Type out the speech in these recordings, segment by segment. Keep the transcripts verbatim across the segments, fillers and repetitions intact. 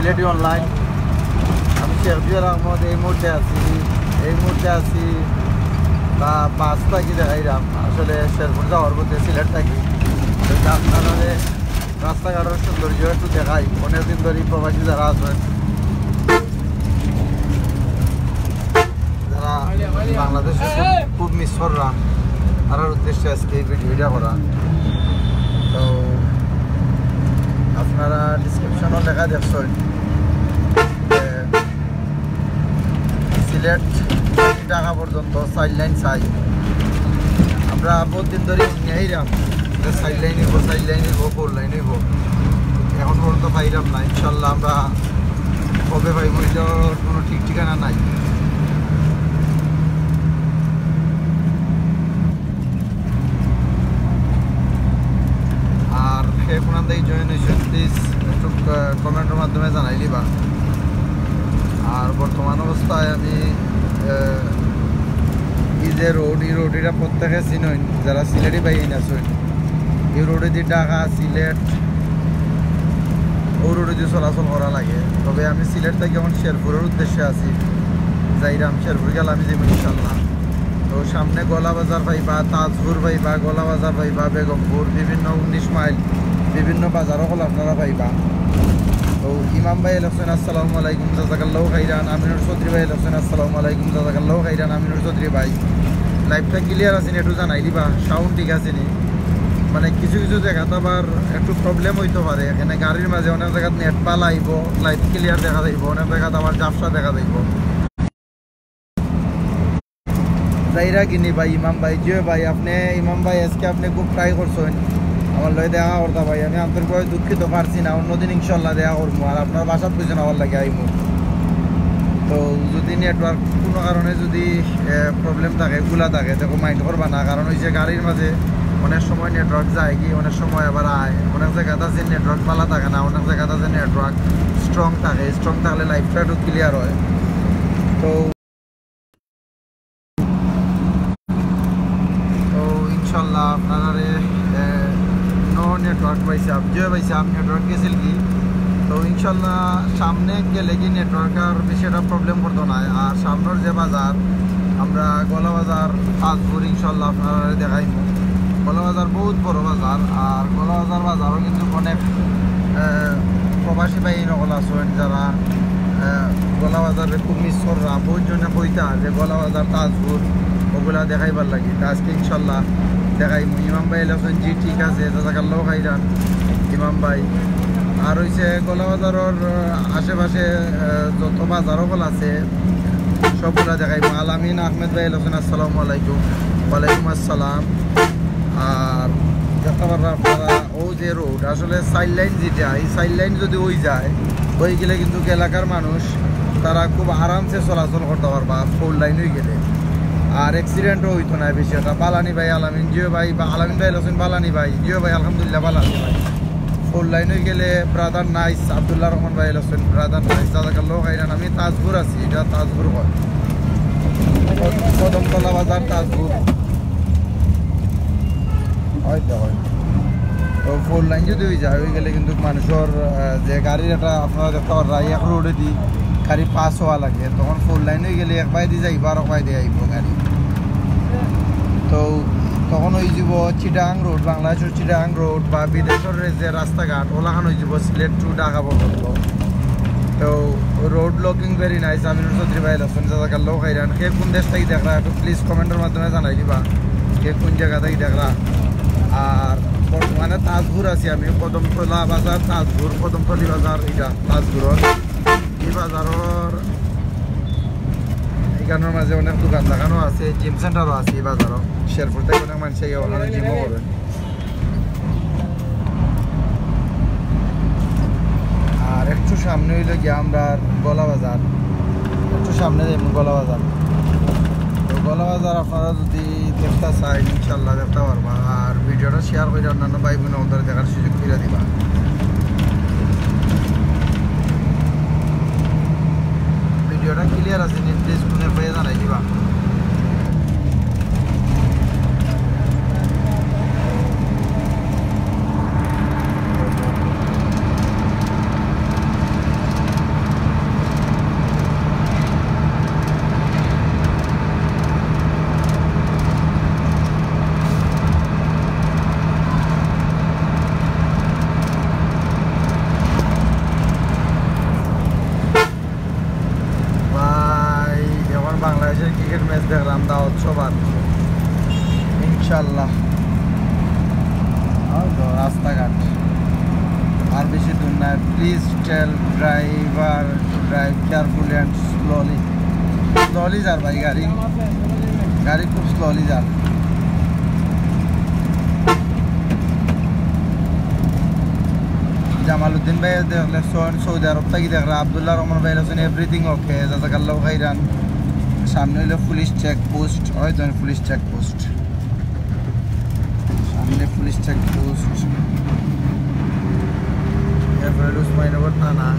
Radio online. আমি শেখ জিয়াউর আহমদ, এই মুহূর্তে আছি, এই মুহূর্তে আছি বা বাস থাকি দেখাইরাম। আসলে শেরপুর যাওয়ার পথে সিলেট থাকি। তো আপনারারে রাস্তাঘাটর সৌন্দর্য একটু দেখাই। অনেকদিন ধরে প্রবাসী যারা আছেন, যারা বাংলাদেশে খুব, খুব মিস কররা, তারার উদ্দেশ্যে আজকে এই ভিডিওটা করা। তো আপনারা ডিসক্রিপশনও লেখা দেখছেন যে সিলেট ঢাকা পর্যন্ত চাইর লাইন চাই। আমরা বহুত দিন ধরে নিয়ে আইরাম যে চাইর লাইন হইব, চাইর লাইন হইব, ফোর লাইন হইব, এখন পর্যন্ত পাইরাম না। ইনশাল্লাহ আমরা কবে পাইব, এটার কোনো ঠিক ঠিকানা নাই। আর কে কোনান দেই জয়েন হইছেন, প্লিজ একটু কমেন্টের মাধ্যমে জানাই দিবা। আর বর্তমান অবস্থায় আমি, আহ, এই যে রোড, এই রোড এটা প্রত্যেকে চিনইন, যারা সিলেটি ভাই আছইন। এই রোডে দিয়ে ঢাকা, সিলেট, ও রোডে দিয়ে চলাচল করা লাগে। তবে আমি সিলেট থাকি এখন শেরপুরের উদ্দেশ্যে আছি, যাইরাম শেরপুর গেলে আমি যাইব ইনশাল্লাহ। তো সামনে গোলা বাজার পাইবা, তাজপুর পাইবা, গোলা বাজার পাইবা, বেগমপুর, বিভিন্ন উনিশ মাইল, বিভিন্ন বাজার অকল আপনারা পাইবা। তো ইমাম ভাই আইলা আছেন, আসসালামু আলাইকুম, জাজাকাল্লাহু খাইরান। আমিনুর চৌধুরী ভাই আছেন, আসসালামু আলাইকুম, জাজাকাল্লাহু খাইরান। আমিনুর চৌধুরী ভাই, লাইভটা ক্লিয়ার আছে নি? একটু জানাই দিবা, সাউন্ড ঠিক আছে নি? মানে কিছু কিছু জায়গাত আবার একটু প্রবলেম হইতে পারে, এখানে গাড়ির মাঝে অনেক জায়গাত নেট ভালা আইব, লাইভ ক্লিয়ার দেখা যাইব, অনেক জায়গাত আবার ঝাপসা দেখা যাইব। যাইরা কিনি ভাই, ইমাম ভাই, জিও ভাই, আপনি ইমাম ভাই, আজকে আপনি খুব ট্রাই করছেন আমার লগে দেখা করতা ভাই। আমি আন্তরিকভাবে দুঃখিত, পারছি না, অন্যদিন ইনশাল্লাহ দেখা করবো। আর আপনার বাসাত বুঝে নেওয়ার লাগে আইমু। তো যদি নেটওয়ার্ক কোনো কারণে যদি প্রবলেম থাকে, গুলা থাকে, দেখো মাইন্ড করবা না, কারণ ওই যে গাড়ির মাঝে অনেক সময় নেটওয়ার্ক যায় কি, অনেক সময় আবার আয়, অনেক জায়গাত আছে নেটওয়ার্ক ভালা থাকে না, অনেক জায়গাত আছে নেটওয়ার্ক স্ট্রং থাকে, স্ট্রং থাকলে লাইভটা একটু ক্লিয়ার হয়। তো তো ইনশাল্লাহ আপনারারে, এ, নো নেটওয়ার্ক পাইছাম, জিও পাইছাম, নেটওয়ার্ক গেছিল কি। তো ইনশাল্লাহ সামনে গেলে কি নেটওয়ার্ক আর বেশি একটা প্রবলেম করতো না। আর সামনের যে বাজার, আমরা গোলা বাজার, তাজপুর ইনশাল্লাহ আপনারারে দেখাইমু। গোলা বাজার বহুত বড় বাজার, আর গোলা বাজার বাজারও কিন্তু অনেক, এ, প্রবাসী ভাই নকল আছেন যারা, এ, গোলা বাজারে খুব মিস কররা। বহুত জনে কইতা যে গোলা বাজার, তাজপুর, ওগুলা দেখাইবার লাগি। তা আজকে ইনশাল্লাহ দেখাইমু। ইমাম ভাই আইলা আছেন, জি ঠিক আছে, জাজাকাল্লাহু খাইরান ইমাম ভাই। আর হইছে গোলা বাজারর, আহ, আশেপাশে, আহ, যত বাজার অকল আছে সবগুলা দেখাইমু। আলামিন আহমেদ ভাই আইলা আছেন, আসসালামু আলাইকুম। ওয়ালাইকুম আসসালাম। আর দেখতে পাররা আপনারা ও যে রোড, আসলে চাইর লাইন যেটা, এই চাইর লাইন যদি ওই যায়, ওই গেলে কিন্তু এলাকার মানুষ তারা খুব আরামসে চলাচল করতে পারবা ফোর লাইন হয়ে গেলে। আর অ্যাক্সিডেন্টও হইতো না বেশি একটা। বালানি ভাই, আলামিন জিও ভাই, বা আলামিন ভাই আছেন, বালানি ভাই, জিও ভাই, আলহামদুলিল্লাহ বালানি ভাই। ফোর লাইন হয়ে গেলে ব্রাদার নাইস, আব্দুল্লাহ রহমান ভাই আছেন, ব্রাদার নাইস, জাজাকাল্লাহু খাইরান। আমি তাজপুর আছি, এটা তাজপুর হয়, কদমতলা বাজার, তাজপুর। হয় তো হয়। তো ফোর লাইন যদি হয়ে যায়, হয়ে গেলে কিন্তু মানুষের, আহ, যে গাড়ির একটা আপনারা দেখতে পাররা, এক রোডে দি গাড়ি পাস হওয়া লাগে, তখন ফোর লাইন হয়ে গেলে এক বায়দি যাইব আর এক বায়দি আইব গাড়ি। তো তখন হয়ে যাব চিটাগাং রোড, বাংলাদেশের চিটাগাং রোড বা বিদেশের যে রাস্তাঘাট, ওলাখান হয়ে যাব সিলেট টু ঢাকা পর্যন্ত। তো road looking very nice. Aminur Chowdhury ভাই আছেন, জাজাকাল্লাহু খাইরান। কে কোন দেশ থাকি দেখরা, একটু প্লিজ কমেন্টের মাধ্যমে জানাই দিবা কে কোন জায়গা থাকি দেখরা। আর বর্তমানে তাজপুর আছি আমি, কদমতলা বাজার, তাজপুর, কদমতলি বাজার, এটা তাজপুরর। এই বাজারর এখানোর মাঝে অনেক দোকান দোকানও আছে, জিম সেন্টারও আছে এই বাজারও। শেরপুর থাকি অনেক মানুষ এই ওখানে জিমও করে। আর একটু সামনে হইল গিয়া আমরা গোলা বাজার, একটু সামনে যাইব গোলা বাজার। তো গোলা বাজার আপনারা যদি দেখতে চাই, ইনশাল্লাহ দেখতে পারবা। আর ভিডিওটা শেয়ার করে অন্যান্য ভাই বোন আমাদের দেখার সুযোগ করে দিবা। ভিডিওটা ক্লিয়ার আছে নি? প্লিজ ফোনে পেয়ে জানাই দিবা। Please tell driver to drive carefully and slowly. Slowly যার ভাই গাড়ি, গাড়ি খুব স্লোলি যার। জামালউদ্দিন ভাই দেখলে সৌ-, সৌদি আরব থাকি দেখরা, আব্দুল্লাহ রহমান ভাই আছেন, everything okay, জাজাকাল্লাহ খাইরান। সামনে হইলো পুলিশ চেকপোস্ট, ওই ধরেন পুলিশ চেকপোস্ট। সামনে পুলিশ চেকপোস্ট, এরপরে হইলো উসমানীনগর থানা।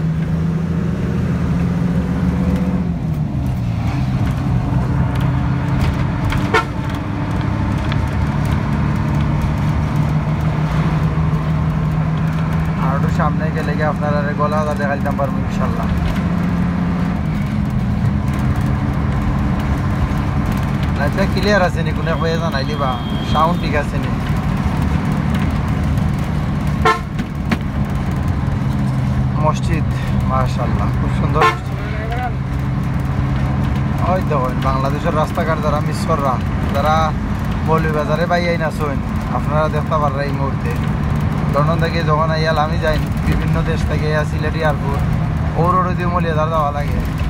আর একটু সামনে গেলে গিয়া আপনারারে গোয়ালাবাজার দেখাইতাম পারবো ইনশাল্লাহ। লাইভটা ক্লিয়ার আছে নি? কোনো এক ভাইয়ে জানাইলি বা সাউন্ড ঠিক আছে নি? মসজিদ, মাশাআল্লাহ, খুব সুন্দর মসজিদ। ওই দেখইন, বাংলাদেশর রাস্তাঘাট যারা মিস কররা, যারা মৌলভীবাজারে বাইয়াইন আছইন, আপনারা দেখতা পাররা এই মুহূর্তে। লন্ডন থাকি যখন আইয়াল আমি যাই বিভিন্ন দেশ থাকি, আইয়া সিলেট এয়ারপোর্ট, ও রোডে দিয়া মৌলভীবাজার যাওয়া লাগে।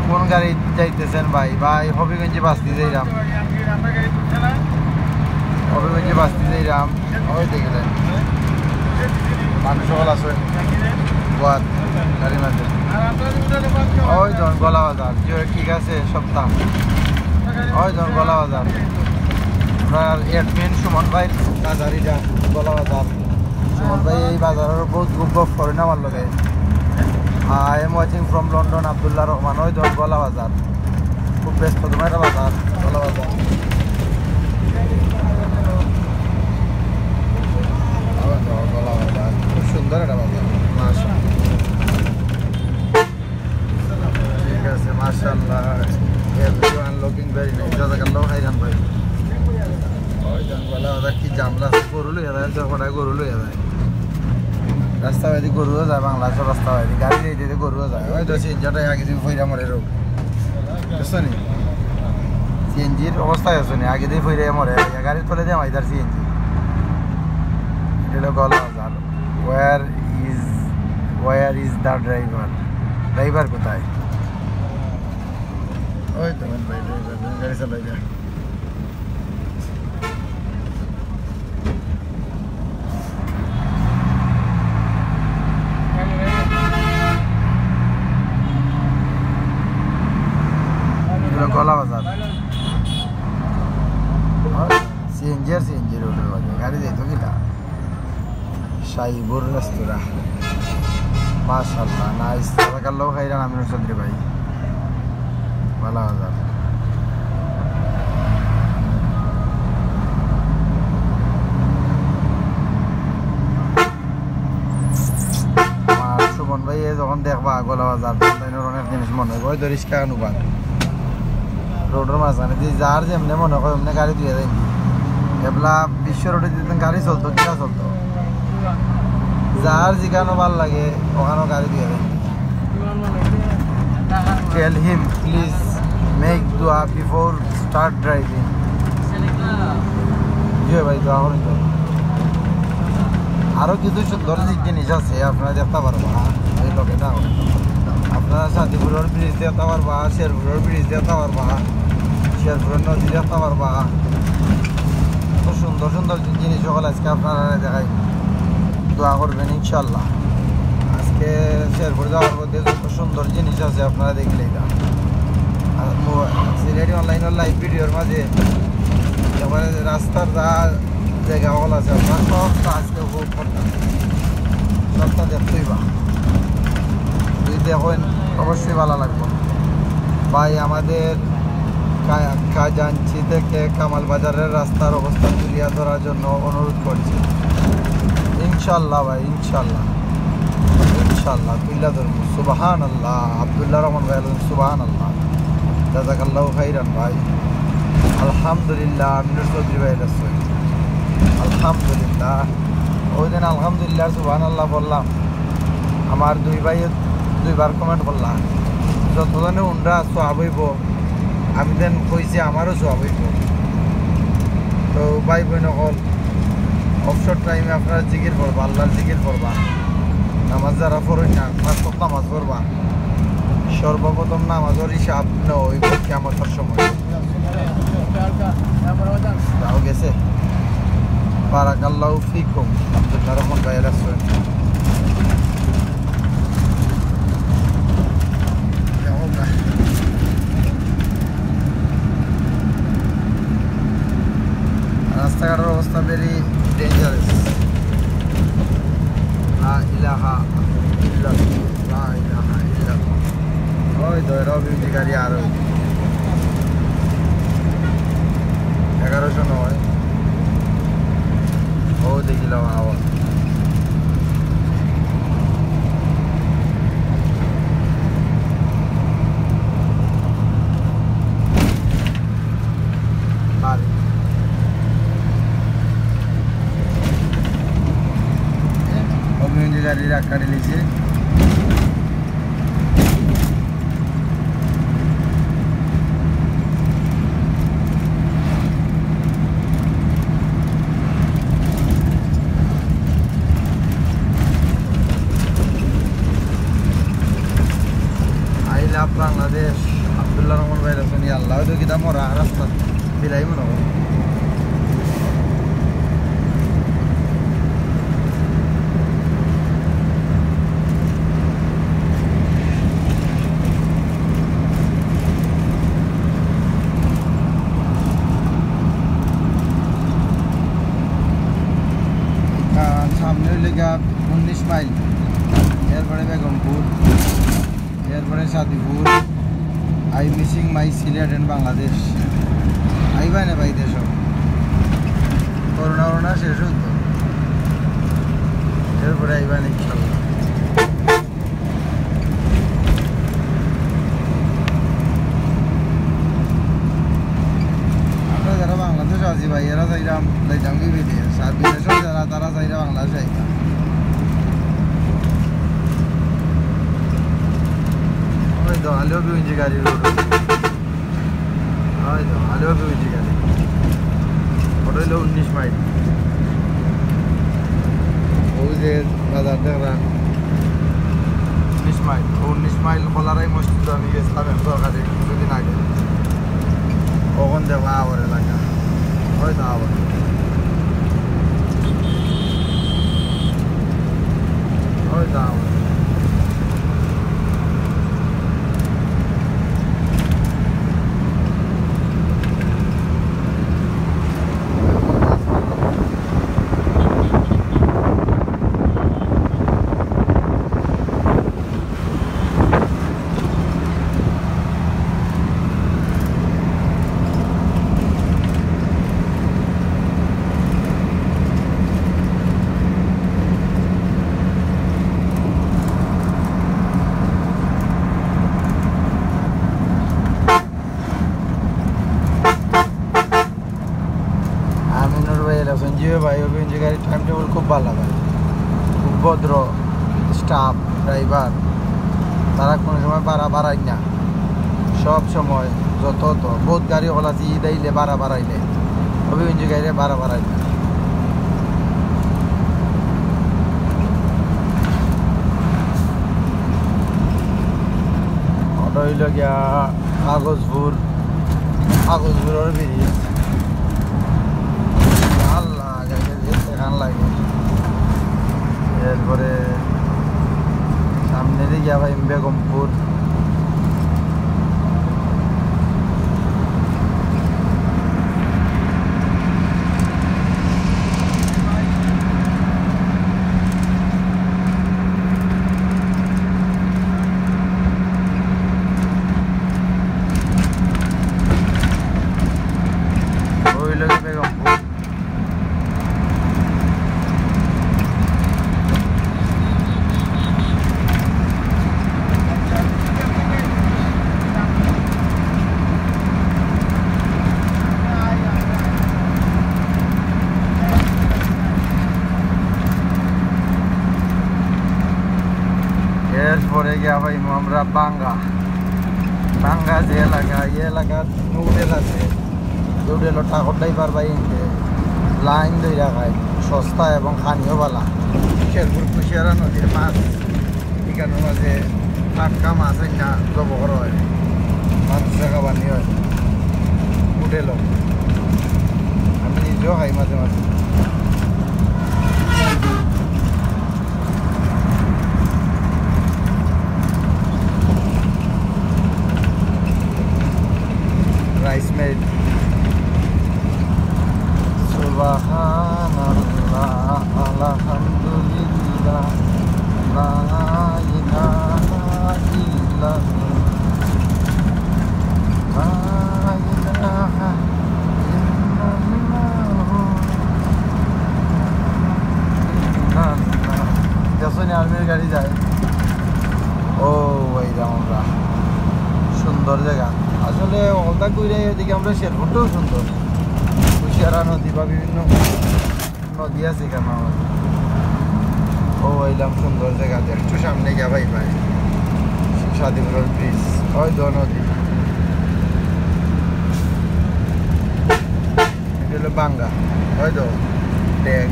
কোন গাড়ি যাইতেছেন ভাই? ভাই, হবিগঞ্জে বাস দি যাইরাম, হবিগঞ্জে বাস দি যাইরাম। ওই দেখলেন, মানুষ সকল আছে, গোয়াত গাড়ির মাঝে। ওই ধরুন গোয়ালাবাজার, জি, ঠিক আছে, সপ্তাহ। ওই ধরুন গোয়ালাবাজার। আপনার অ্যাডমিন সুমন ভাই, বাজারি যা, গোয়ালাবাজার। সুমন ভাই এই বাজারর বহুত গল্প করেন আমার লগে। I am watching from London, Abdullah রহমান। ওই ধরুন গোয়ালাবাজার, খুব ব্যস্ততম একটা বাজার, গোয়ালাবাজার। আবার যাওয়া গোয়ালাবাজার, খুব সুন্দর একটা বাজার, মাশাআল্লাহ। ঠিক আছে, মাশাআল্লাহ। Everyone looking very nice. জাজাকাল্লাহ খাইরান ভাই। ওই জঙ্গলে ওরা কি জামলা আছে, গরু লইয়া যায়, চকটা গরু লইয়া যায়। রাস্তা বাদি গরুও যায়, বাংলাদেশর রাস্তা বাদি। গাড়ি যাইতে যাইতে গরুও যায়। ওই তো সিএনজিটা আগে দিয়ে ফইরা মরে রোগ। বুঝছো নি? সিএনজির অবস্থা আছে নি, আগে দিয়ে ফইরা মরে। গাড়ির তলে দিয়ে আমার সিএনজি। এটা হলো Goalabazar. Where is, where is the driver? Driver কোথায়? ওই তো ভাই, ড্রাইভার গাড়ি চালাই যায়। গোয়ালাবাজার। সিএনজি আর সিএনজি রোডর মাঝে গাড়ি যাইতো কিনা? সাইবুর রেস্তোরাঁ। মাশাআল্লাহ, নাইস। জাজাকাল্লাহ খাইরান আমিনুর চৌধুরী ভাই। গোয়ালাবাজার। আমার সুমন ভাই, এ যখন দেখবা গোয়ালাবাজার, তাইনর অনেক জিনিস মনে হয়। ওই তো রিক্সা আনুবাদ। রোডর মাঝখানে যে যার যেমনে মনে হয়, অমনে গাড়ি দিয়ে দেয়। এবলা বিশ্ব রোডে যেদিন গাড়ি চলতো, কিনা চলতো? যার যেখানো ভালা লাগে, ওখানো গাড়ি দিয়ে দেয়। Tell him, please make dua before start driving. জি ভাই, দোয়া করইন তো। আরো কিছু সুন্দর জি-, জিনিস আছে, আপনারা দেখতা পারবা, এই লগে না। আপনারা শান্তিপুরর ব্রিজ দেখতা পারবা, শেরপুরর ব্রিজ দেখতা পারবা, শেরপুরর নদী দেখতা পারবা। কত সুন্দর সুন্দর জিনিস সকল আজকে আপনারারে দেখাই। দোয়া করবেন ইনশাআল্লাহ। আজকে শেরপুর যাওয়ার পথে যত সুন্দর জিনিস আছে আপনারা দেখলেই না। আর মো-, সিলেটি অনলাইনর লাইভ ভিডিওর মাঝে একেবারে রাস্তার যা জায়গা সকল আছে আপনারা সবটা আজকে উপভোগ করতা। সবটা দেখতেই বা। যদি দেখইন অবশ্যই ভালা লাগবো। ভাই, আমাদের কা-, খাজাঞ্চি থেকে কামাল বাজারের রাস্তার অবস্থা তুলিয়া ধরার জন্য অনুরোধ করছি। ইনশাআল্লাহ ভাই, ইনশাআল্লাহ, ইনশাআল্লাহ তুলিয়া ধরবো। সুবহানাল্লাহ, আব্দুল্লাহ রহমান ভাই, সুবহানাল্লাহ, জাজাকাল্লাহু খাইরান ভাই। আলহামদুলিল্লাহ, আমিনুর চৌধুরী ভাই আছে। আলহামদুলিল্লাহ, ওই দিন আলহামদুলিল্লাহ, সুবহানাল্লাহ বললাম, আমার দুই ভাইয়ে দুইবার কমেন্ট করলা, "যতজনে উনরা সওয়াব অইবো।" আমি দেন কইছি, "আমারও সওয়াব অইবো।" তো ভাই বইন অকল, অবসর টাইমে আপনারা জিকির করবা, আল্লাহর জিকির করবা। নামাজ যারা পড়ইন না, পাঁচ ওয়াক্ত নামাজ পড়বা। সর্বপ্রথম নামাজর হিসাব নেওয়া অইবো কিয়ামতর সময়। তাও গেছে। বারাকাল্লাহু ফিকুম। আব্দুল্লাহ রহমান ভাই আছেন। রাস্তাঘাটর অবস্থা very dangerous। লা ইলাহা ইল্লাল্লাহ, লা ইলাহা ইল্লাল্লাহ। ওই তো, এরাও বিউটি গাড়ি আর ওই। এগারোশো নয়। ও দেখিলাম আবার। বাড়ি। অগ্নি গাড়ি রাখ কাটি নিছে। I love Bangladesh. আব্দুল্লাহ রহমান ভাই লেখছেন, "ইয়া আল্লাহ, ওই তো কিতা মরা রাস্তা, বিলাই মনে হয়।" আর সামনে অইলো গিয়া উনিশ মাইল, এরপরে বেগমপুর, এরপরে Sadipur. I missing my Sylhet and Bangladesh। আইবা নে ভাই দেশো, করোনা করোনা শেষ অইতো, এরপরে আইবা নে ইনশাল্লাহ। আমরা যারা বাংলাদেশো আছি ভাই, এরা যাইরাম, যাইতাম কি বিদেশ, আর বিদেশো যারা, তারা যাইরা বাংলাদেশে আইতাম। ওই তো, আলিও বিউঞ্জি গাড়ি রোড। ওই তো, আলিও বিউঞ্জি গাড়ি। ওটা অইলো উনিশ মাইল। ওই যে বাজার দেখরা, উনিশ মাইল, উনিশ মাইল কলারাই মসজিদ আমি গেছিলাম এক দরকারে কিছুদিন আগে। কখন দেখবা আবার এলাকা, হয়তো আবার, হয়তো আবার। আমিনুর ভাই এলাম, জি ভাই, অভিযান গাড়ির টাইম টেবিল খুব ভালা ভাই, খুব ভদ্র স্টাফ, ড্রাইভার, তারা কোনো সময় বাড়া বাড়ায় না, সব সময় যত তো বহুত গাড়ি হল আছে, ঈদ আইলে বাড়া বাড়াইলে, অভিযান গাড়িরে বাড়া বাড়ায় না। ওটা অইলো গিয়া কাগজপুর, কাগজপুরর ব্রিজ। আল্লাহ, এখান লাগে। এরপরে সামনে দিয়ে গিয়া ভাই বেগমপুর। ওই লাগে বেগমপুর। এরপরে গিয়া পাইমু আমরা বাঙ্গা। বাঙ্গা যে এলাকা, এই এলাকাত নুডেল আছে। নুডেলও ঠাকুর ড্রাইভার ভাই এনতে লাইন ধইরা খায়। সস্তা এবং খানিও বালা। শেরপুর কুশিয়ারা নদীর মাছ, ইখানর মাঝে টাটকা মাছ আইনা জব করা অয়, মাছ দেখা বানি অয় হোটেলও। আমি নিজেও খাই মাঝে মাঝে। Rice meal. সুবহানাল্লাহ, আলহামদুলিল্লাহ, লা ইলাহা ইল্লাল্লাহ, লা ইলাহা ইল্লাল্লাহ। দেখছো নি আর্মির গাড়ি যায়? ও ভাই, আমরা সুন্দর জাগা। আসলে হকলতা ঘুরে এদিকে আমরা শেরপুরটাও সুন্দর। কুশিয়ারা নদী বা বিভিন্ন নদী আছে এখানে আমার। ও, আইলাম সুন্দর জাগা, একটু সামনে গিয়া ভাই ভাই সাদিপুরের ব্রিজ, ওই তো নদী। এটা হলো বাঙ্গা, ওই তো ডেক।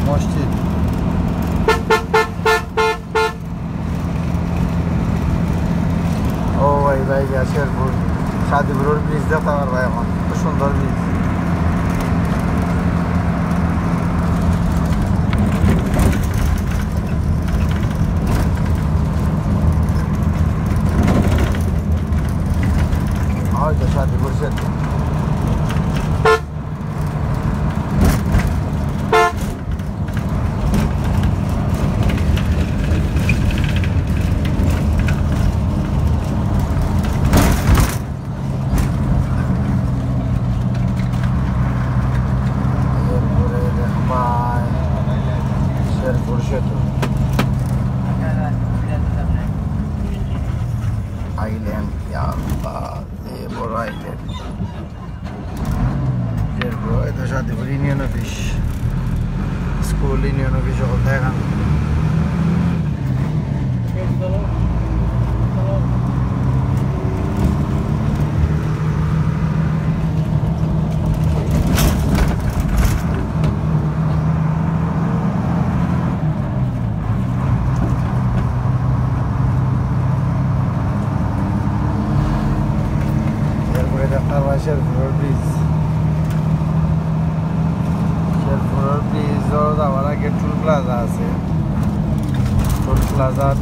মসজিদ। ও ভাই, ভাই গিয়া শেরপুর, সাদিপুরের ব্রিজ দেখতে পারবা এখন, খুব সুন্দর ব্রিজ। হয়তো সাদিপুর সেতু। এরপরে দেখবায় শেরপুর সেতু। আইল্যান্ড, ইয়া আল্লাহ, যে বড় আইল্যান্ড। এরপর এই তো Sadipur union office, school, union office, হকলতা এখান। এরপরে দেখতে পারবা শেরপুরের ব্রিজ। শেরপুরের ব্রিজও যাওয়ার আগে টোল প্লাজা আছে। টোল প্লাজাত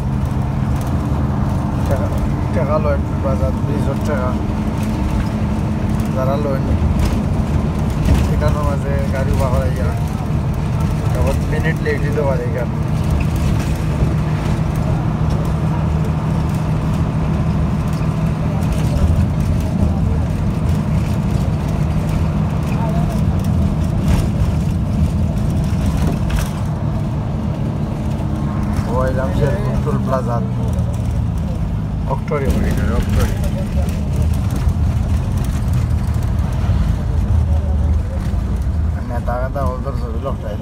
টেকা, টেকা লয় টোল প্লাজাত, ব্রিজর টেকা। যারা লইন, সেখানোর মাঝে গাড়ি উবা করাইয়া। আবার মিনিট লেট দিতে পারে এখানে। ও, আইলাম শেরপুর টোল প্লাজাত। অক্টোরিয়াম, এটা অক্টোরিয়াম। নেতা কথা বলতে ছবি লোকটাই।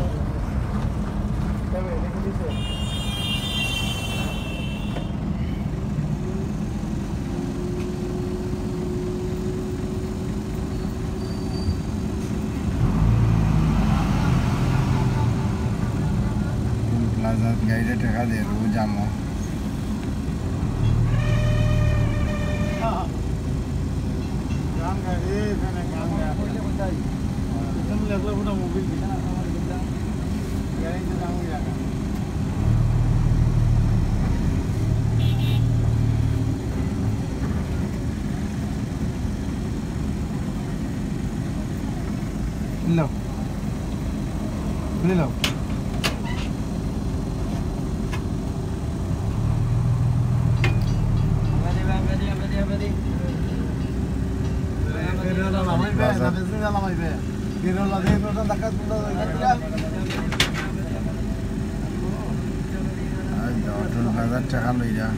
টোল প্লাজাত গাড়িরে টেকা দে, রোজ আমো। লো। খুলে লাও। আর দশ হাজার টাকা লইরা।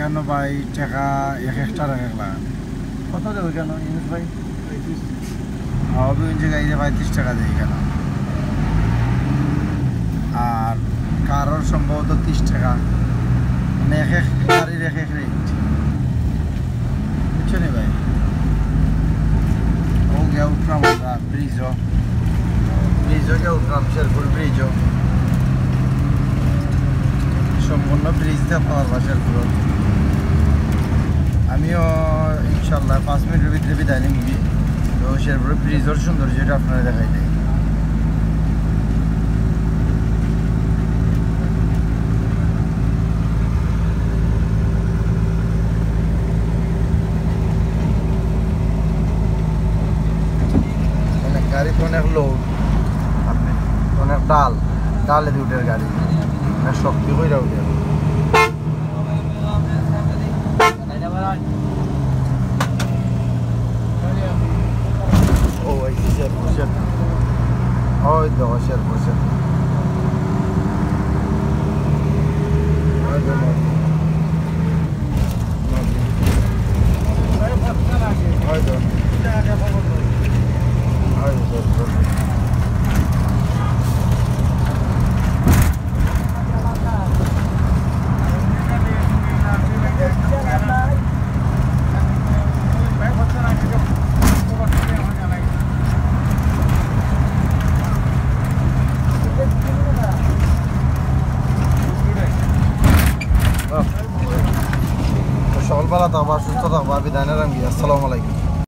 কেন ভাই, টাকা এক একটা এক এক লাখ। কত দেবো কেন ইউনুস ভাই? অবিগঞ্জে গাড়িতে পঁয়ত্রিশ টাকা দেয় কেন? আর কারোর সম্ভবত ত্রিশ টাকা। মানে, এক এক গাড়ির এক এক রেট, বুঝছো নি ভাই? ও গিয়া উঠলাম আমরা ব্রিজও, ব্রিজও গিয়া উঠলাম, শেরপুর ব্রিজও। সম্পূর্ণ ব্রিজ দেখতে পারবা শেরপুর। আমিও ইনশাল্লাহ পাঁচ মিনিটের ভিতরে বিদায় নিমুগি। তো শেরপুর ব্রিজর সৌন্দর্য এটা আপনারা দেখাই দেয়। অনেক গাড়ি তো অনেক লোড, অনেক ডাল, ডালে দি উঠের গাড়ি, অনেক শক্তি কইরা উঠের। ও, এই যে শেরপুর, শেরপুর। ওই দেখো, শেরপুর, শেরপুর। ওই দেখো। ওই দেখো। ওই দেখো, শেরপুর। তো সকল ভালা থাকবা, সুস্থ থাকবা, বিদায় নিলাম গি, আসসালামু আলাইকুম।